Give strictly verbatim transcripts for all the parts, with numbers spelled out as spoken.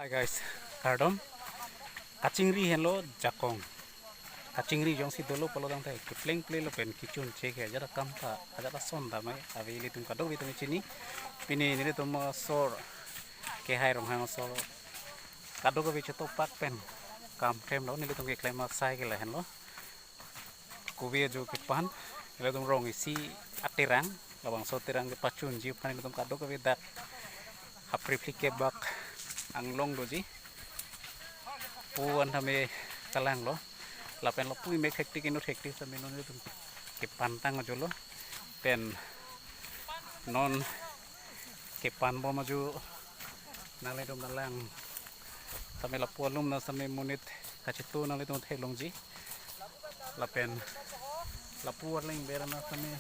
Hi guys, kardom. Kachingri henlo jakong. Kachingri jongsi dolo pulo tangte kepleng ple lapen kechun che ke ajat akam ta, ajat ason ta mai ave ilitum kadokave atum chini. Pini nelitum asor, Kehai Ronghang asor kadokave chetopak pen kam klemlo, nelitum keklem asai ke lahenlo. Kove ajo kepan, ilitum rong isi aterang, labangso terang kepachunji aphan ilitum kadokave dak hapri phlikep bak anglong doji pu an tame kalanglo. Lapen lapu imek hektik inut hektik sitame non ilitum kepantang ajolo. Pen non kepan bom ajo nanglitum nalang sitame lapu alumna sitame monit kachetu nanglitum theklongji. Lapen lapu arleng berana sitame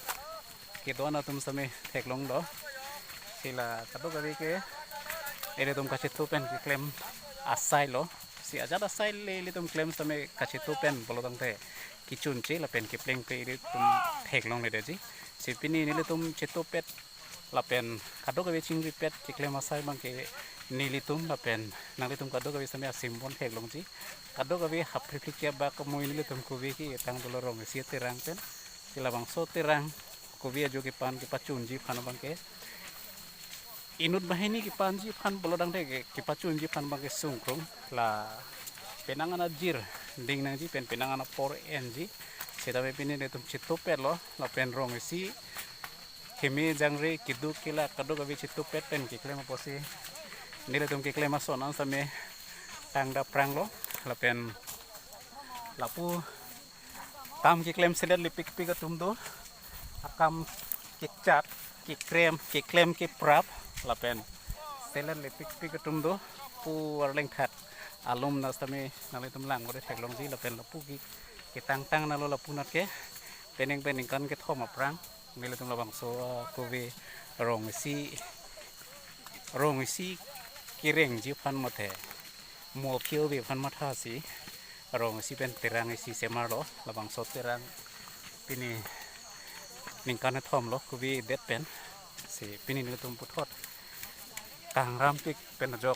kedon atum sitame theklonglo. Si la kadokave ke ilitum kachetu pen keklem asailo. Si ajat asai le ilitum klem sitame kachetu pen pulo tangte kechun che lapen kepleng ple ilitum theklongledetji. Si pini nelitum chetupet lapen kadokave chingripet keklem asai abangke nelitum lapen nanglitum kadokave sitame asim bon theklongji. Kadokave hapri phlikep bak kemui nelitum kove ketang dolo rong isi aterang pen. Si labangso terang kove ajo kepan kepachunji aphan abangke inut banghini kepanji aphan pulo tangte ke, kepachunji aphan abangke sungkrung, la penang an ajir ding nangji pen penang an apor enji. Sitame pini nelitum chetupetlo lapen rong isi keme jangre keduk kelak kadokave chetupet pen keklem apotsi nelitum keklem ason an sitame tangda pranglo. Lapen lapu tam keklem selet lipikpik atum do, akam kechat kekrem keklem keprap lapen selet lipikpik atum do pu arleng thak alumna sitame nanglitum lang ore theklongji. Lapen lapu ke ketangtang nalo lapu nat ke penang pen ningkan kethom aphrang nelitum labangso, ah, kove rong isi rong isi kerengji aphan mate mo kio ve aphan mathasi rong isi pen terang isi semarlo. Labangso terang pini ningkan kethomlo kove det pen. Si pini nelitum puthot kangrampik pen ajok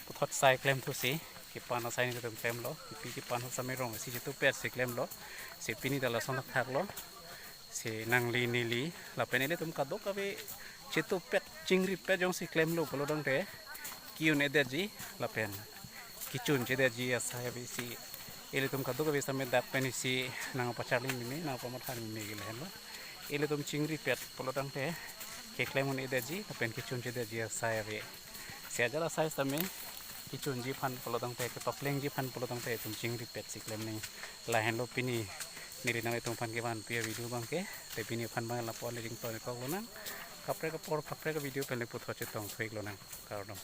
puthot sai klemthusi kepan asai nelitum klemlo. Kepi kepan sitame rong isi chetupetsi klemlo. Si pini ta lason thaklo. Si nangli neli lapen ilitum kadokave chetupet chingripet jongsi klemlo pulo tangte ke-un-edetji lapen kechun chedetji asai ave. Si ilitum kadokave sitame dak pen isi nangpacharli meme nangpamatha meme ke lahenlo. Ilitum chingripet pulo tangte keklem un-edetji lapen kechun chedetji asai ave. Si ajat asai sitame kechunji aphan pulo tangte kepaplengji aphan pulo tangte itum chingripetsi klem nang. Lahenlo pini neli nanglitum aphan kevanpi avideo abangke. Te pini aphan abang lapu-an le ringtoi koklonang. Kaprek apor kaprek avideo pen le puthot chetongthu-iklonang. Kardom.